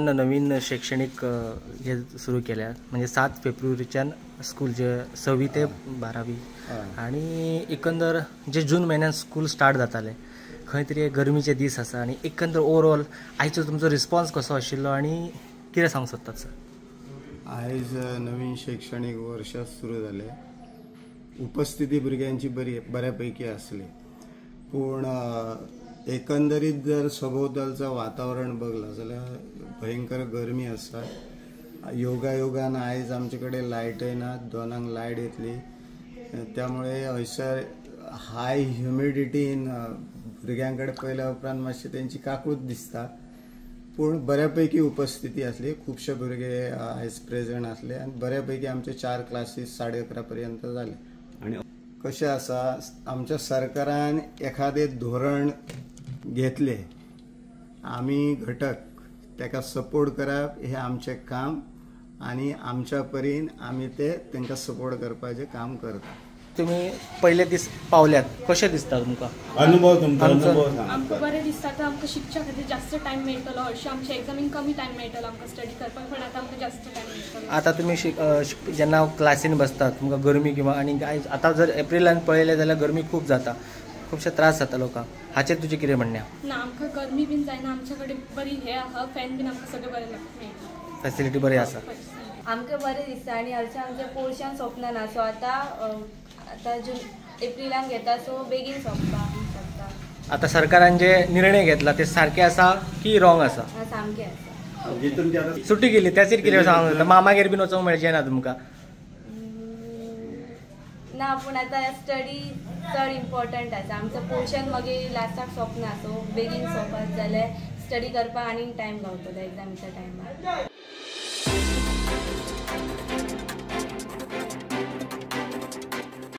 नवीन शैक्षणीक हे सुरू केल्या म्हणजे 7 फेब्रुवारीच्यान स्कूल जे 6वी ते 12वी आणि एकंदर जे जून म्हयन्यान स्कूल स्टार्ट जाताले खंय तरी गरमीचे दीस आसा आणि एकंदर ओवरऑल आयचो तुमचो रिस्पॉन्स कसो आशिल्लो आणि कितें सांगूंक सोदतात सर? आयज नवीन शैक्षणीक वर्ष सुरू जालें. उपस्थिती भुरग्यांची बरी बऱ्यापैकी आसली, पूण एकंदरीत जर सभोवतालचं वातावरण बघलं जाल्यार भयंकर गरमी आसा. योगायोगान आयज आमचे कडेन लायटय ना, 2 लायट येतली, त्यामुळे हयसर हाय ह्युमिडिटीन भुरग्यां कडेन पळयल्या उपरांत मातशी तेंची काकूत दिसता, पूण बऱ्यापैकी उपस्थिती आसली. खुबशे भुरगे आयज प्रेझेंट आसले आनी बऱ्यापैकी आमचे 4 क्लासीस 11:30 पर्यंत जाले. आनी कशें आसा, आमच्या सरकारान एखादें धोरण घेतले, आमी घटक ताका सपोर्ट करप हे आमचें काम आनी आमच्या परीन आमी ते तांकां सपोर्ट करपाचें काम करता. तुमी पयले दीस पावल्यात, कशें दिसता तुमकां अनुभव? तुमचो अनुभव? आमकां बरें दिसता. आतां आमकां शिकच्या खातीर जास्त टायम मेळटलो. हरशीं आमच्या एग्जामीक कमी टायम मेळटलो आमकां स्टडी करपाक, पण आतां आमकां जास्त टायम मेळटलो. आतां तुमी जेन्ना क्लासीन बसतात तुमकां गरमी किंवा आनी आतां जर एप्रिलान पळयलें जाल्यार गरमी खूब जाता, खुबशे त्रास जाता लोकांक, हाचेर तुजें कितें म्हणणें? ना, आमकां गरमी बीन जायना, आमच्या कडेन बरी हें आहा, फॅन बीन आमकां सगळें बरें मेळटा, फॅसिलिटी बरी आसा. आमकां बरें दिसता आनी हरशीं आमचें पोर्शन सोंपना ना, सो आतां आतां जून एप्रिलान घेता, सो बेगीन सोंपपाक शकता. आतां सरकारान जे निर्णय घेतला ते सारके आसा की रॉंग आसा? सामके आसा. सुटी गेली त्याचेर कितें सांगूंक जाता? मामागेर बीन वचोंक मेळचें ना तुमकां? ना, पूण आतां स्टडी चड इम्पॉर्टंट आसा. आमचो पोर्शन मागीर लास्टाक सोंपना, सो बेगीन सोंपत जाल्यार स्टडी करपाक आनीक टायम गावतलो एग्जामीच्या टायमार.